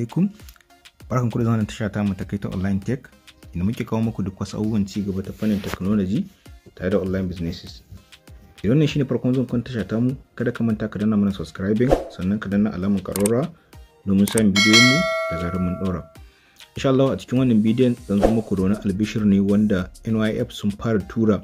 Alaikum. Barkan ku da zuwa wannan tasha ta mu ta kai ta Online Tech, inda muke kawo muku duk wasu abubuwan ci gaba ta fannin technology tare da online businesses. Idan wannan shine farkon zuwan kun tasha ta mu, kada ka manta ka danna mana subscribing, sannan ka danna alamar ƙararrawa domin samun bidiyon mu da zarar mun ɗora. Insha Allah a cikin wannan bidiyon zan zo muku da wani albishir ne wanda NYF sun fara tura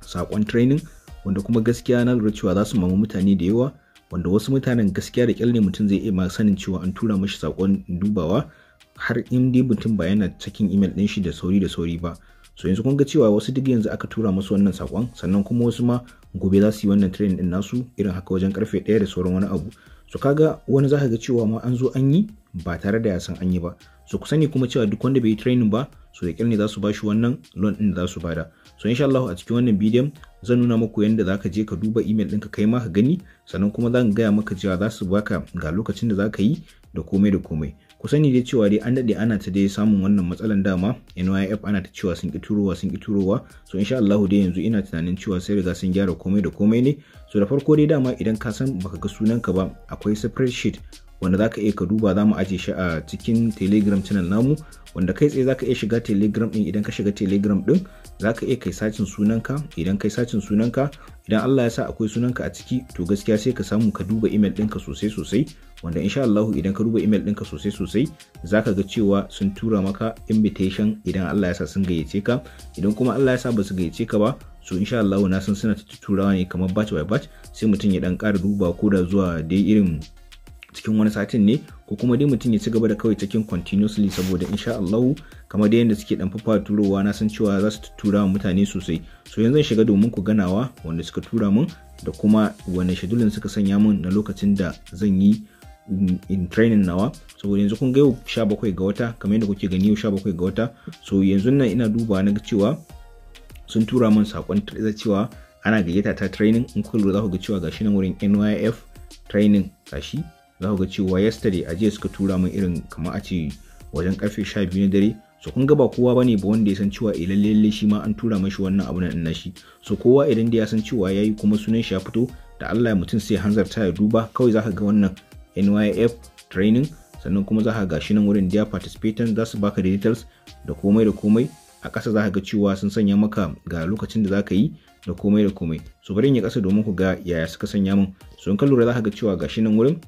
saƙon training, wanda kuma gaskiya na lura cewa za su mamu mutane da yawa, wanda wasu mutanen gaskiya da kyal ne mutum zai iya ma sanin cewa an tura mashi saƙon dubawa, har in dai mutum ba yana cikin email ɗin shi da sauri da sauri ba. So yanzu kun ga cewa wasu duk yanzu aka tura musu wannan saƙon, sannan kuma wasu ma gobe za su yi wannan training ɗin nasu irin haka wajen karfe 1 da sauran wani abu. So kaga wani za ka ga cewa ma an zo an yi ba tare da ya san an yi ba. So ku sani kuma cewa duk wanda bai yi training ba, so da kyal ne za su bashi wannan loan ɗin da za su bada. So insha Allah a cikin wannan bidiyon zan nuna muku yadda za ka je ka duba email ɗinka kai ma ka gani, sannan kuma zan gaya maka cewa za su baka ga lokacin da za ka yi da komai da komai. Ku sani dai cewa dai an daɗe ana ta dai samun wannan matsalan dama, NYF ana ta cewa sun ƙi turowa, sun ƙi turowa. So insha Allah dai yanzu ina tunanin cewa sai riga sun gyara komai da komai ne. So da farko dai dama idan ka san baka ga sunanka ba, akwai spreadsheet wanda za ka iya ka duba, za mu aje shi a cikin Telegram channel namu, wanda kai tsaye za ka iya shiga Telegram ɗin. Idan ka shiga Telegram ɗin, za ka iya kai searching sunanka. Idan kai searching sunanka, idan Allah ya sa akwai sunanka a ciki, to gaskiya sai ka samu ka duba email ɗinka sosai sosai, wanda insha Allah idan ka duba email ɗinka sosai sosai, za ka ga cewa sun tura maka invitation idan Allah ya sa sun gayyace ka. Idan kuma Allah ya sa ba su gayyace ka ba, so insha Allah na san suna turawa ne kamar batch by batch, sai mutum ya dan ƙara duba ko da zuwa dai irin cikin wani satin ne, ko kuma dai mutum ya ci gaba da kawai cikin continuously, saboda insha Allah kamar dai yadda suke dan fafa turowa, na san cewa za su tura wa mutane sosai. So yanzu zan shiga domin ku ganawa wanda suka tura mun da kuma wani schedule suka sanya mun na lokacin da zan yi in training nawa. Saboda yanzu kun ga yau 17 ga wata, kamar yadda kuke gani yau 17 ga wata. So yanzu nan ina duba na ga cewa sun tura mun sakon cewa ana gayyata ta training. In kuka lura, za ku ga cewa gashi nan wurin NYF training, gashi za ku ga cewa yesterday, a jiya suka tura min irin kamar a ce wajen karfe 12 na dare. So kun ga ba kowa bane ba wanda ya san cewa eh, lalle lalle shi ma an tura mashi wannan abu nan nashi. So kowa idan da ya san cewa yayi kuma sunan shi ya fito, da Allah mutum sai hanzarta ya duba. Kawai zaka ga wannan NYF training, sannan kuma za ka ga shi nan wurin dear participant, za su baka da details da komai da komai. A ƙasa za ka ga cewa sun sanya maka ga lokacin da za ka yi da komai da komai. So bari in yi ƙasa domin ku ga yaya suka sanya min. So in ka lura, za ka ga cewa ga shi nan wurin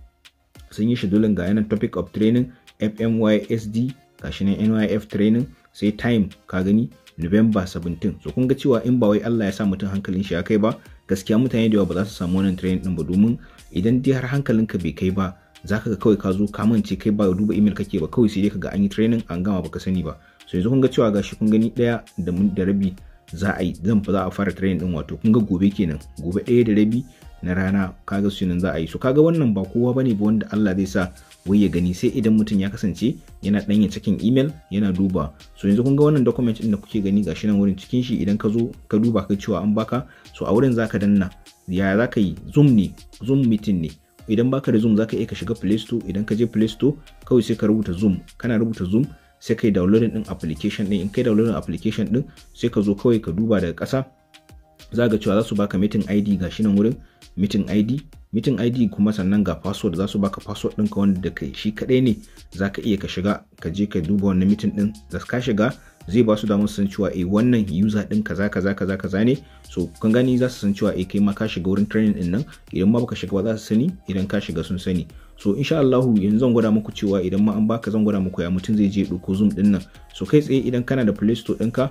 sun yi scheduling, ga yanan topic of training FMYSD, gashi nan NYF training, sai time, ka gani, November 17. So kun ga cewa in ba wai Allah ya sa mutum hankalin shi ya kai ba, gaskiya mutane da yawa ba za su samu wannan training din ba, domin idan dai har hankalinka bai kai ba, zaka ga kawai ka zo ka mance, kai ba duba email kake ba, kawai sai dai ka ga an yi training an gama baka sani ba. So yanzu kun ga cewa gashi, kun gani, 1:30 za a yi, zan za a fara training din, wato kun ga gobe kenan, gobe 1:30 na rana, kaga sunan za a yi. So kaga wannan ba kowa bane ba wanda Allah zai sa wai ya gani, sai idan mutum ya kasance yana ɗanya cikin email yana duba. So yanzu kun ga wannan document din da kuke gani, gashi nan wurin cikin shi, idan ka zo ka duba ka cewa an baka, so a wurin zaka danna. Ya zaka yi? Zoom ne, Zoom meeting ne. Idan baka da Zoom, zaka iya ka shiga Play Store. Idan ka je Play Store, kawai sai ka rubuta Zoom. Kana rubuta Zoom, sai kai downloading din application din. In kai downloading application din, sai ka zo kawai ka duba daga ƙasa, za ga cewa za su baka meeting ID. Gashi nan wurin meeting ID, meeting ID kuma sannan ga password, za su baka password ɗinka wanda da kai shi kaɗai ne za ka iya ka shiga ka je ka duba wannan meeting ɗin. Da ka shiga, zai ba su damar san cewa eh, wannan user ɗin kaza kaza kaza kaza ne. So kun gani, za su san cewa eh, kai ma ka shiga wurin training ɗin nan. Idan ma baka shiga ba, za su sani. Idan ka shiga, sun sani. So insha Allah yanzu zan gwada muku cewa idan ma an baka, zan gwada muku ya mutum zai je ɗauko Zoom ɗin nan. So kai tsaye idan kana da Play Store ɗinka,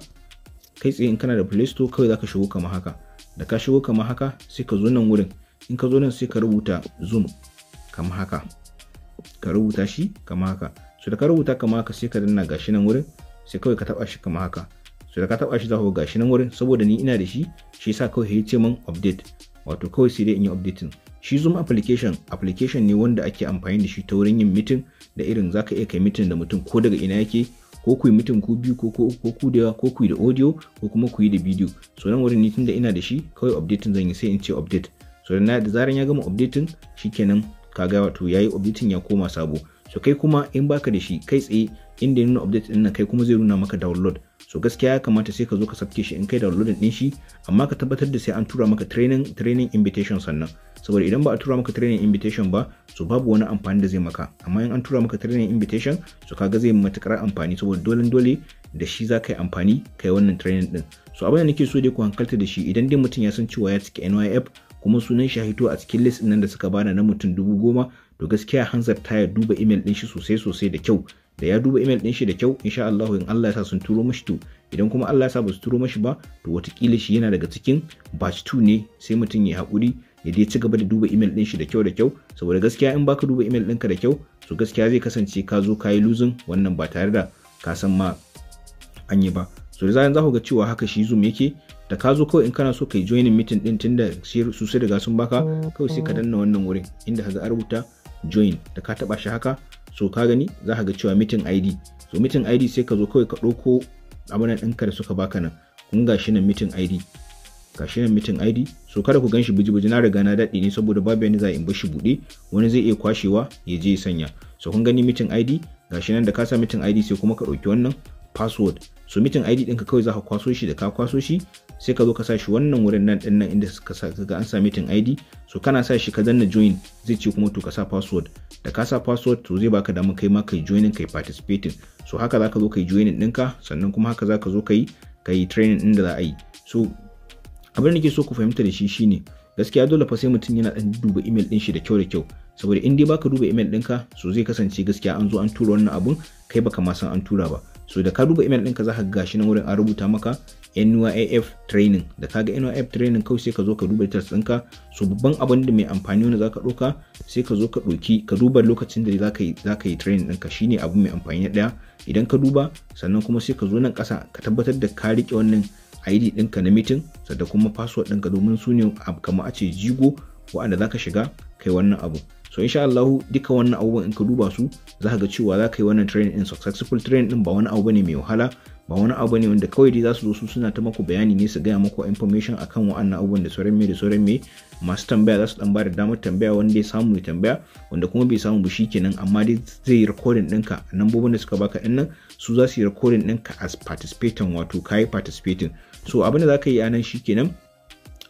kai tsaye in kana da Play Store, kawai zaka shigo kamar haka. Da ka shigo kamar haka, sai ka zo nan wurin. In ka zo nan, sai ka rubuta Zoom kamar haka, ka rubuta shi kamar haka. So da ka rubuta kamar haka, sai ka danna gashi nan wurin, sai kawai ka taba shi kamar haka. So da ka taba shi, za ku ga gashi nan wurin. Saboda ni ina da shi, shi yasa kawai ya ce min update, wato kawai sai dai in yi updating shi. Zoom application, application ne wanda ake amfani da shi ta wurin yin meeting da irin zaka iya kai meeting da mutum ko daga ina yake, ko ku yi meeting ku biyu, ko ku ko ku da yawa, ko ku yi da audio, ko kuma ku yi da video. So nan wurin ni tunda ina da shi, kawai updating zan yi, sai in ce update. So da zaran ya gama updating, shikenan, kaga wato yayi updating ya koma sabo. So kai kuma in baka da shi, kai tsaye inda ya nuna update din nan, kai kuma zai nuna maka download. So gaskiya ya kamata sai ka zo ka sabke shi in kai downloading din shi, amma ka tabbatar da sai an tura maka training invitation sannan, saboda idan ba a tura maka training invitation ba, so babu wani amfani da zai maka. Amma in an tura maka training invitation, so kaga zai matukar amfani, saboda dole dole da shi za ka yi amfani kai wannan training din. So abin da nake so dai ku hankalta da shi, idan dai mutum ya san cewa ya cike NYF kuma sunan shi hito a cikin list nan da suka bada na mutum 10,000, to gaskiya hanzarta ya duba email din shi sosai sosai da kyau. Da ya duba email din shi da kyau, insha Allah in Allah ya sa sun turo mashi, to idan kuma Allah ya sa ba su turo mashi ba, to watakila shi yana daga cikin batch 2 ne. Sai mutum ya haƙuri ya dai ci gaba da duba email din shi da kyau da kyau, saboda gaskiya in baka duba email ɗinka da kyau, so gaskiya zai kasance ka zo ka yi losing wannan ba tare da ka san ma an yi ba. So da zaran za ku ga cewa haka shi Zoom yake, da ka zo kawai in kana so kai joining meeting din, tunda su sai riga sun baka, kawai sai ka danna wannan wurin inda ka ga an rubuta join. Da ka taba shi haka, so ka gani za ka ga cewa meeting ID. So meeting ID, sai ka zo kawai ka ɗauko abin ɗinka da suka baka nan. Kun ga shi nan meeting ID, ga shi nan meeting ID. So kada ku gan shi buji-buji, na riga na daɗe ne, saboda babu yanda za a in bar shi buɗe, wani zai iya kwashewa ya je ya sanya. So kun gani meeting ID ga shi nan. Da ka sa meeting ID, sai kuma ka ɗauki wannan password. So meeting ID ɗinka kawai za ka kwaso shi. Da ka kwaso shi, sai ka zo ka sa shi wannan wurin nan ɗin nan inda ka sa ga an sa meeting ID. So kana sa shi ka danna join, zai ce kuma to ka sa password. Da ka sa password, to zai baka damar kai ma kai joining, kai participating. So haka za ka zo kai joining ɗinka, sannan kuma haka za ka zo kai training ɗin da za a yi. So abin da nake so ku fahimta da shi shine, gaskiya dole fa sai mutum yana dan duba email din shi da kyau da kyau, saboda in dai baka duba email ɗinka, so zai kasance gaskiya an zo an tura wannan abun, kai baka ma san an tura ba. So da ka duba email ɗinka, za ka ga gashi nan wurin an rubuta maka NYAF training. Da ka ga NYAF training, kawai sai ka zo ka duba details ɗinka. So babban abin da mai amfani wanda za ka ɗauka, sai ka zo ka ɗauki ka duba lokacin da za ka yi training ɗinka, shine abu mai amfani na ɗaya idan ka duba. Sannan kuma sai ka zo nan ƙasa ka tabbatar da ka riƙe wannan ID ɗinka na meeting da kuma password ɗinka, domin su ne kamar a ce jigo wa'anda za ka shiga kai wannan abu. So insha Allah duka wannan abubuwan in ka duba su, za ka ga cewa za ka yi wannan training din successful. Training din ba wani abu bane mai wahala, ba wani abu ne wanda kawai dai za su zo su suna ta maku bayani ne, su gaya maku information akan wa'annan abubuwan da sauran me da sauran me. Masu tambaya za su dan ba da damar tambaya, wanda ya samu ya tambaya, wanda kuma bai samu ba shikenan, amma dai zai yi recording ɗinka. Nambobin da suka baka ɗin nan, su za su yi recording ɗinka as participating, wato kayi participating. So abin da za ka yi a nan shikenan,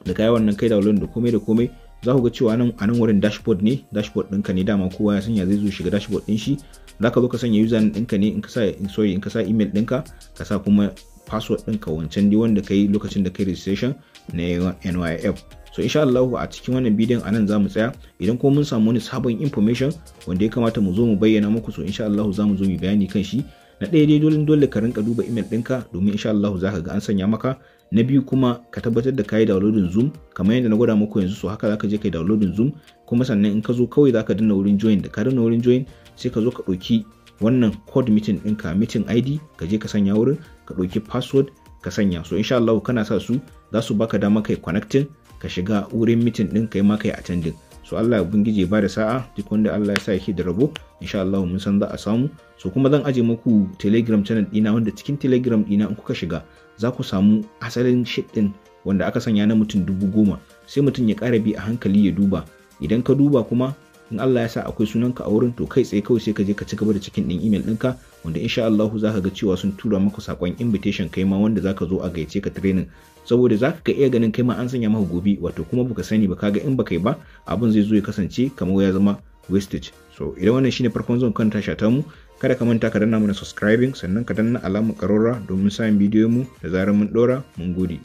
da kayi wannan, kai download da komai da komai, za ku ga cewa nan a nan wurin dashboard ne, dashboard ɗinka ne. Dama kowa ya sanya zai zo shiga dashboard ɗin shi. Za ka zo ka sanya username ɗinka ne, in ka sa, sorry, in ka sa email ɗinka, ka sa kuma password ɗinka, wancan dai wanda ka yi lokacin da kai registration na NYF. So insha Allah a cikin wannan bidiyon anan za mu tsaya. Idan kuma mun samu wani sabon information wanda ya kamata mu zo mu bayyana muku, so insha Allah za mu zo mu bayani kan shi. Na ɗaya dai, dole dole ka rinka duba email ɗinka, domin insha Allah za ka ga an sanya maka. Na biyu kuma, ka tabbatar da kayi downloading Zoom kamar yadda na gwada muku yanzu. So haka zaka je kai downloading Zoom, kuma sannan in ka zo kawai zaka danna wurin join. Da ka danna wurin join, sai ka zo ka ɗauki wannan code meeting ɗinka, meeting ID, ka je ka sanya wurin, ka ɗauki password ka sanya. So insha Allah kana sa su, za su baka dama kai connecting, ka shiga wurin meeting ɗin, kai ma kai attending. So Allah ubangiji ba da sa'a. Duk wanda Allah ya sa yake da rabo, insha Allah mun san za a samu. So kuma zan aje muku Telegram channel dina, wanda cikin Telegram dina in kuka shiga za ku samu asalin sheet din wanda aka sanya na mutum 10,000. Sai mutum ya ƙara bi a hankali ya duba. Idan ka duba kuma, in Allah ya sa akwai sunanka a wurin, to kai tsaye kawai sai ka je ka ci gaba da cikin din email ɗinka, wanda insha Allah za ka ga cewa sun tura maka sakon invitation kai ma wanda za ka zo a gayyace ka training, saboda za ka iya ganin kai ma an sanya maka gobe, wato kuma baka sani ba. Kaga in baka yi ba, abun zai zo ya kasance kamar ya zama wastage. So idan wannan shine farkon zuwan kan tasha ta mu, kada ka manta ka danna mana subscribing, sannan ka danna alamar ƙararrawa domin samun bidiyon mu da zarar mun ɗora. Mun gode.